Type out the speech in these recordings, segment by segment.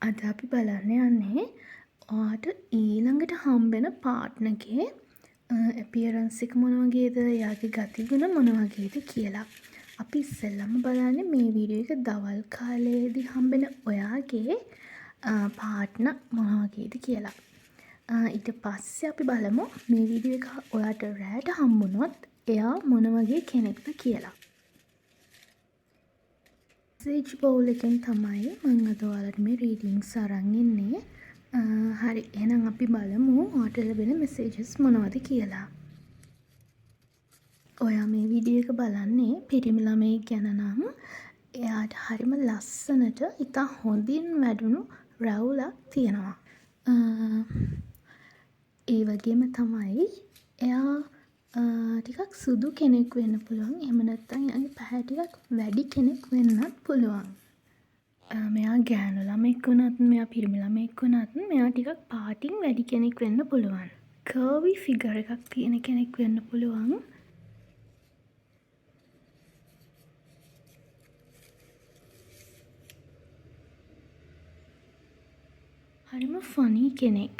අද අපි බලන්න යන්නේ ඔයාට ඊළඟට හම්බෙන පාර්ට්නර්ගේ ඇපියරන්ස් එක මොන වගේද, එයාගේ ගතිගුණ මොන වගේද කියලා. අපි ඉස්සෙල්ලම බලන්නේ මේ වීඩියෝ එක දවල් කාලයේදී හම්බෙන ඔයාගේ පාර්ට්නර් මොන වගේද කියලා. ඊට පස්සේ අපි බලමු මේ වීඩියෝ එක ඔයාට රෑට හම්බුනොත් එයා මොන වගේ කෙනෙක්ද කියලා. මෙසේජ් බෝල් එකෙන් තමයි මං අද ඔයාලට මේ රීඩින්ග්ස් අරන් එන්නේ. හරි, එහෙනම් අපි බලමු ඔයාට ලැබෙන මෙසේජස් මොනවද කියලා. ඔයා මේ වීඩියෝ එක බලන්නේ පිරිමි ළමයෙක් ගැන නම් එයාට හරිම ලස්සනට ඉතා හොඳින් වැඩුණු රැවුලක් තියෙනවා. ඒ වගේම තමයි එයා ටිකක් සුදු කෙනෙක් වෙන්න පුළුවන්. එහෙම නැත්නම් එයාගේ පැහැ ටිකක් වැඩි කෙනෙක් වෙන්නත් පුළුවන්. මෙයා ගෑනු ළමෙක් වුණත්, මෙයා පිරිමි ළමයෙක් වුණත් මෙයා ටිකක් පාටින් වැඩි කෙනෙක් වෙන්න පුළුවන්. කර්වි ෆිගර් එකක් තියෙන කෙනෙක් වෙන්න පුළුවන්. හරිම ෆනි කෙනෙක්.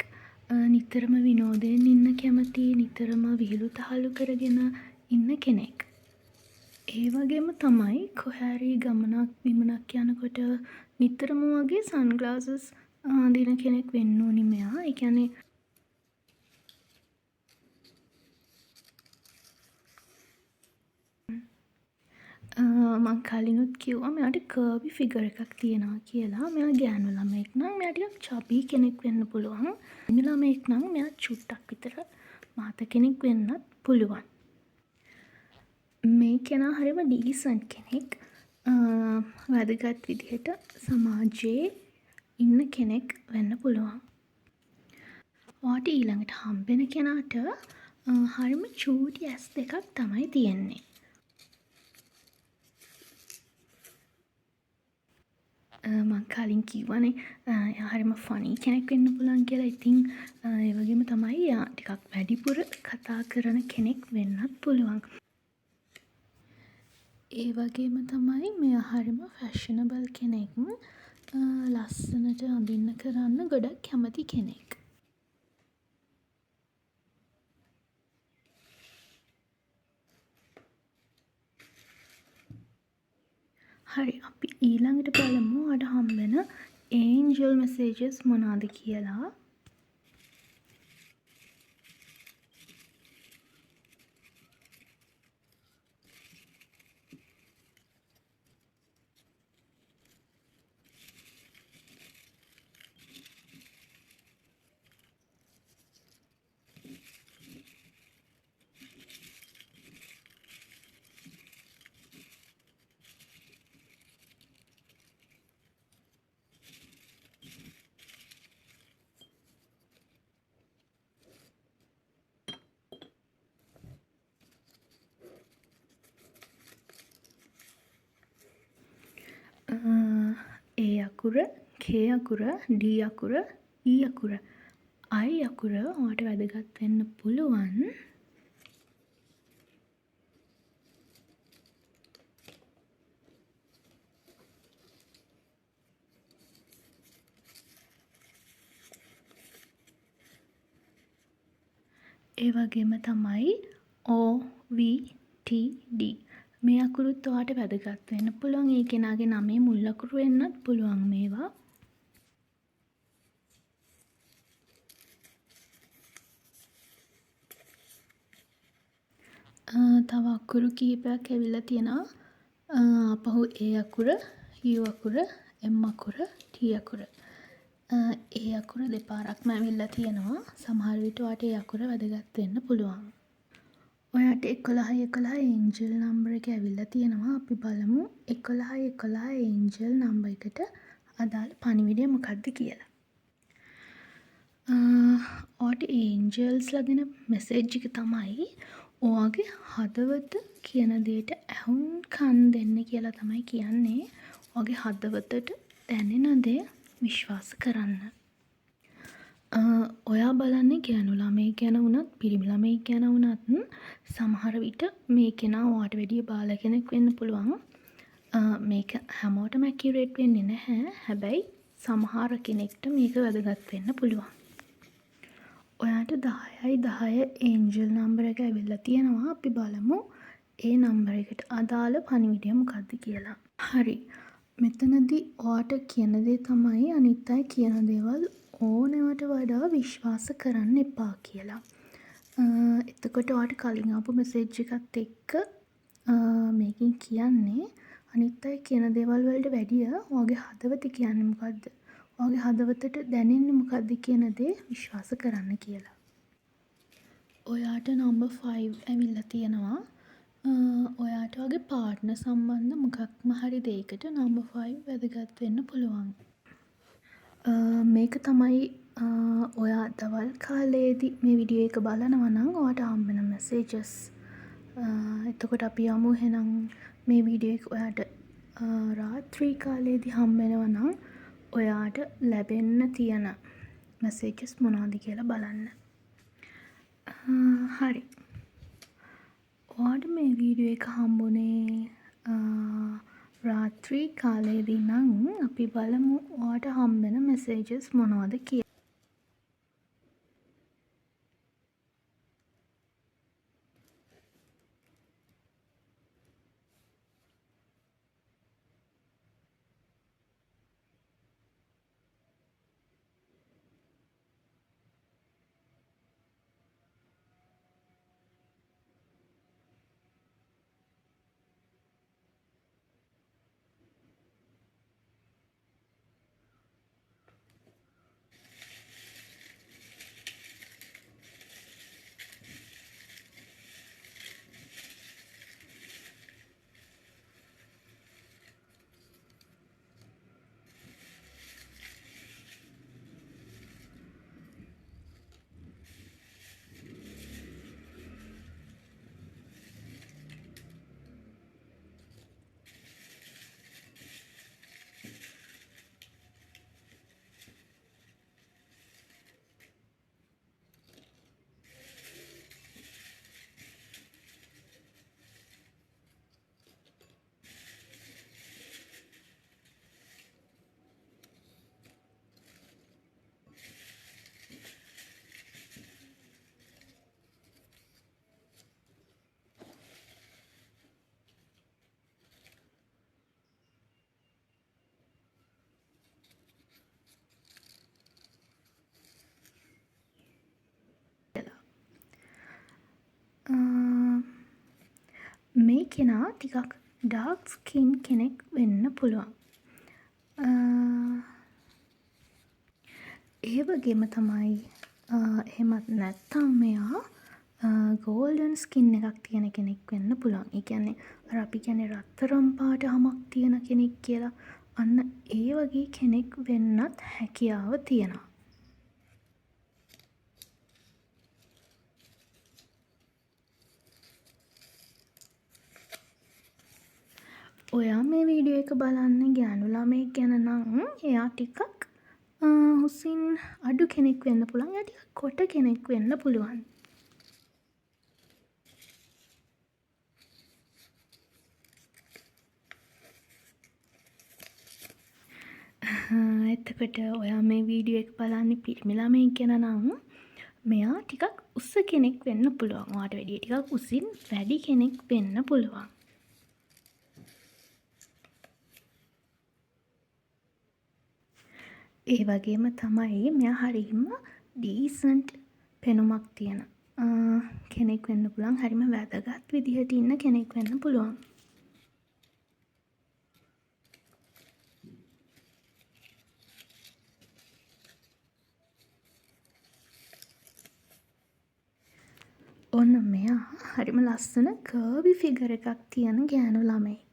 නිතරම විනෝදයෙන් ඉන්න කැමති, නිතරම විහිළු තහළු කරගෙන ඉන්න කෙනෙක්. ඒ වගේම තමයි කොහේ හරි ගමනක් බිමනක් යනකොට නිතරම වගේ සන්ග්ලාසස් අඳින කෙනෙක් වෙන්න ඕනි මෙයා. ඒ කියන්නේ මං කලිනුත් කිව්වා මෙයාට කර්වි ෆිගර් එකක් තියෙනවා කියලා. මෙයා ගෑනු ළමයෙක් නම් මෙයා ටිකක් චබී කෙනෙක් වෙන්න පුළුවන්. පිරිමි ළමයෙක් නම් මෙයා චුට්ටක් විතර මහත කෙනෙක් වෙන්නත් පුළුවන්. මේ කෙනා හරිම ඩීසන්ට් කෙනෙක්. වැදගත් විදිහට සමාජයේ ඉන්න කෙනෙක් වෙන්න පුළුවන්. ඔයාට ඊළඟට හම්බෙන කෙනාට හරිම චූටි ඇස් දෙකක් තමයි තියෙන්නේ. මං කලින් කිව්වනේ එයා හරිම ෆනි කෙනෙක් වෙන්න පුළුවන් කියලා. ඉතින් ඒ වගේම තමයි එයා ටිකක් වැඩිපුර කතා කරන කෙනෙක් වෙන්නත් පුළුවන්. ඒ වගේම තමයි මෙයා හරිම ෆැෂනබල් කෙනෙක්. ලස්සනට අඳින්න කරන්න ගොඩක් කැමති කෙනෙක්. හරි, අපි ඊළඟට බලමු ඔයාට හම්බෙන ඒන්ජල් මෙසේජස් මොනවද කියලා. A අකුර, K අකුර, D අකුර, E අකුර, I අකුර ඔයාට වැදගත් වෙන්න පුළුවන්. ඒ වගේම තමයි O, V, T, D මේ අකුරුත් ඔයාට වැදගත් වෙන්න පුළුවන්. ඒ කෙනාගේ නමේ මුල් අකුරු වෙන්නත් පුළුවන් මේවා. තව අකුරු කිහිපයක් ඇවිල්ලා තියෙනවා. ආපහු A අකුර, U අකුර, M අකුර, T අකුර. ඒ අකුර දෙපාරක්ම ඇවිල්ලා තියෙනවා. සමහර විට ඔයාට ඒ අකුර වැදගත් වෙන්න පුළුවන්. ඔයාට එකොළහයි එකොළහ ඒන්ජල් නම්බර් එක ඇවිල්ලා තියෙනවා. අපි බලමු එකොළහයි එකොළහ ඒන්ජල් නම්බර් එකට අදාළ පණිවිඩය මොකක්ද කියලා. ඔයාට ඒන්ජල්ස්ලා දෙන මෙසේජ් එක තමයි ඔයාගේ හදවත කියන දේට ඇහුම්කන් දෙන්න කියලා තමයි කියන්නේ. ඔයාගේ හදවතට දැනෙන දේ විශ්වාස කරන්න. ඔයා බලන්නේ ගෑනු ළමයෙක් ගැන වුණත් පිරිමි ළමයෙක් ගැන වුණත් සමහර විට මේ කෙනා ඔයාට වැඩිය බාල කෙනෙක් වෙන්න පුළුවන්. මේක හැමෝටම ඇකියුරේට් වෙන්නේ නැහැ. හැබැයි සමහර කෙනෙක්ට මේක වැදගත් වෙන්න පුළුවන්. ඔයාට 10යි 10 ඒන්ජල් නම්බර් එක ඇවිල්ලා තියෙනවා. අපි බලමු ඒ නම්බර් එකට අදාළ පණිවිඩය මොකක්ද කියලා. හරි. මෙතනදි ඔයාට කියන දේ තමයි අනිත් අය කියන දේවල් ඕනෑවට වඩා විශ්වාස කරන්න එපා කියලා. එතකොට ඔයාට කලින් ආපු මෙසේජ් එකත් එක්ක මේකෙන් කියන්නේ අනිත් අය කියන දේවල් වලට වැඩිය ඔයාගේ හදවත කියන්නේ මොකද්ද? ඔයාගේ හදවතට දැනෙන්නේ මොකද්ද කියන දේ විශ්වාස කරන්න කියලා. ඔයාට නම්බර් 5 ඇවිල්ලා තියෙනවා. ඔයාට ඔයාගේ පාර්ට්නර් සම්බන්ධ මොකක්ම හරි දෙයකට නම්බර් 5 වැදගත් වෙන්න පුළුවන්. මේක තමයි ඔයා දවල් කාලයේදී මේ වීඩියෝ එක බලනවා නම් ඔයාට හම්බෙන මැසේජස්. එතකොට අපි යමු එහෙනම් මේ වීඩියෝ එක ඔයාට රාත්‍රී කාලයේදී හම්බෙනවා නම් ඔයාට ලැබෙන්න තියෙන මැසේජස් මොනවද කියලා බලන්න. හරි. ඔයාට මේ වීඩියෝ එක හම්බුනේ රාත්‍රී කාලයේදී නම් අපි බලමු ඔයාට හම්බෙන මැසේජස් මොනවද කියලා. මේ කෙනා ටිකක් ඩාර්ක් ස්කින් කෙනෙක් වෙන්න පුළුවන්. ඒ වගේම තමයි එහෙමත් නැත්නම් මෙයා ගෝල්ඩන් ස්කින් එකක් තියෙන කෙනෙක් වෙන්න පුළුවන්. ඒ කියන්නේ අර අපි කියන්නේ රත්තරන් පාට හමක් තියෙන කෙනෙක් කියලා. අන්න ඒ වගේ කෙනෙක් වෙන්නත් හැකියාව තියෙනවා. ඔයා මේ වීඩියෝ එක බලන්නේ ගෑනු ළමයෙක් ගැන නම් එයා ටිකක් උසින් අඩු කෙනෙක් වෙන්න පුළුවන්. එයා ටිකක් කොට කෙනෙක් වෙන්න පුළුවන්. එතකොට ඔයා මේ වීඩියෝ එක බලන්නේ පිරිමි ළමයෙක් ගැන නම් මෙයා ටිකක් උස කෙනෙක් වෙන්න පුළුවන්. ඔයාට වැඩිය ටිකක් උසින් වැඩි කෙනෙක් වෙන්න පුළුවන්. ඒ වගේම තමයි මෙයා හරිම ඩීසන්ට් පෙනුමක් තියෙන කෙනෙක් වෙන්න පුළුවන්. හරිම වැදගත් විදිහට ඉන්න කෙනෙක් වෙන්න පුළුවන්. ඔන්න මෙයා හරිම ලස්සන කර්වි ෆිගර් එකක් තියෙන ගෑනු ළමයෙක්.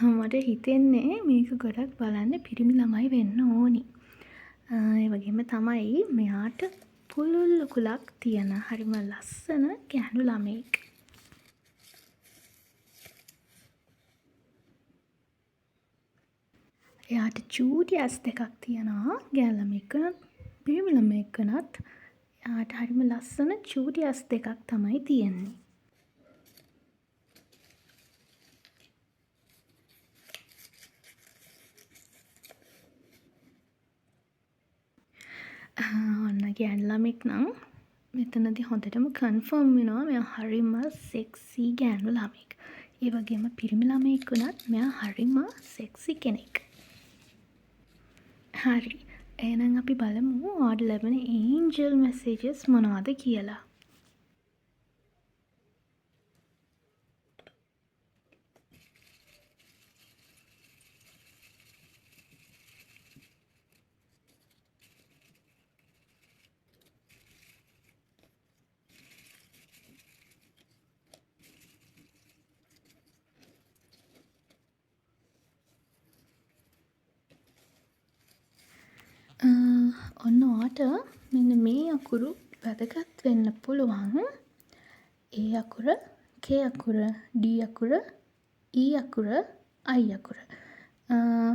මට හිතෙන්නේ මේක ගොඩක් බලන්න පිරිමි ළමයි වෙන්න ඕනි. ඒ වගේම තමයි මෙයාට පුළුල් උකුලක් තියෙන හරිම ලස්සන ගැහැණු ළමයෙක්. එයාට චූටි ඇස් දෙකක් තියෙනවා. ගෑනු ළමයෙක් වුණත් පිරිමි ළමයෙක් වුණත් එයාට හරිම ලස්සන චූටි ඇස් දෙකක් තමයි තියෙන්නේ. ඔන්න ගෑනු ළමෙක් නම් මෙතනදි හොඳටම කන්ෆර්ම් වෙනවා මෙයා හරිම සෙක්සි ගෑනු ළමෙක්. ඒ වගේම පිරිමි ළමයෙක් වුණත් මෙයා හරිම සෙක්සි කෙනෙක්. හරි. එහෙනම් අපි බලමු ඔයාට ලැබෙන ඒන්ජල් මැසේජස් මොනවද කියලා. ඔන්න ඔයාට මෙන්න මේ අකුරු වැදගත් වෙන්න පුළුවන්. A අකුර, K අකුර, D අකුර, E අකුර, I අකුර.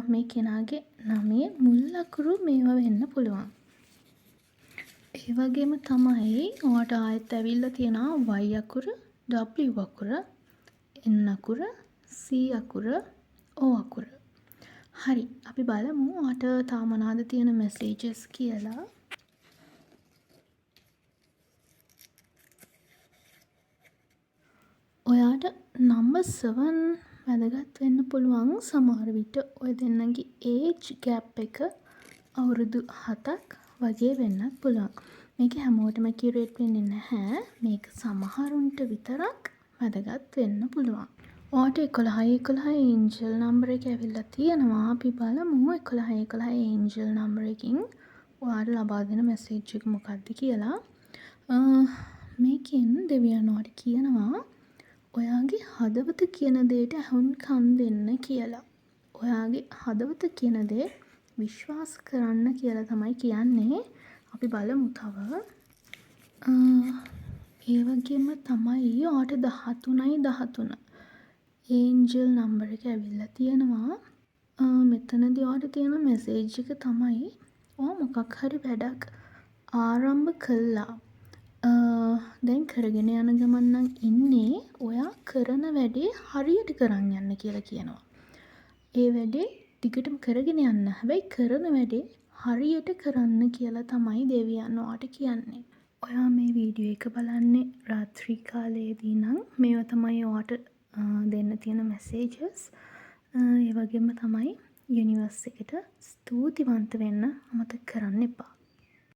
මේ කෙනාගේ නමේ මුල් අකුරු මේවා වෙන්න පුළුවන්. ඒ වගේම තමයි ඔයාට ආයෙත් ඇවිල්ලා තියෙනවා Y අකුර, W අකුර, N අකුර, C අකුර, O අකුර. හරි, අපි බලමු ඔයාට තව මොනවද තියෙන මැසේජස් කියලා. ඔයාට නම්බර් 7 වැදගත් වෙන්න පුළුවන්. සමහර විට ඔය දෙන්නගේ ඒජ් ගැප් එක අවුරුදු 7ක් වගේ වෙන්නත් පුළුවන්. මේක හැමෝටම ඇකියුරේට් වෙන්නේ නැහැ. මේක සමහරුන්ට විතරක් වැදගත් වෙන්න පුළුවන්. ඔයාට 11 11 ඒන්ජල් නම්බර් එක ඇවිල්ලා තියෙනවා. අපි බලමු 11 11 ඒන්ජල් නම්බර් එකකින් ඔයාට ලබා දෙන මැසේජ් එක මොකක්ද කියලා. මේකෙන් දෙවියන් ඔයාට කියනවා ඔයාගේ හදවත කියන දේට ඇහුම්කන් දෙන්න කියලා. ඔයාගේ හදවත කියන දේ විශ්වාස කරන්න කියලා තමයි කියන්නේ. අපි බලමු තව. ඒ වගේම තමයි ඔයාට 13යි 13 ඒන්ජල් නම්බර් එක ඇවිල්ලා තියෙනවා. මෙතනදී ඔයාට තියෙන මැසේජ් එක තමයි ඔයා මොකක් හරි වැඩක් ආරම්භ කළා. දැන් කරගෙන යන ගමන් නම් ඉන්නේ ඔයා කරන වැඩේ හරියට කරන් යන්න කියලා කියනවා. ඒ වැඩේ දිගටම කරගෙන යන්න. හැබැයි කරන වැඩේ හරියට කරන්න කියලා තමයි දෙවියන් ඔයාට කියන්නේ. ඔයා මේ වීඩියෝ එක බලන්නේ රාත්‍රී කාලයේදී නම් මේවා තමයි ඔයාට දෙන්න තියෙන මැසේජස්. ඒ වගේම තමයි යුනිවර්ස් එකට ස්තුතිවන්ත වෙන්න අමතක කරන්න එපා.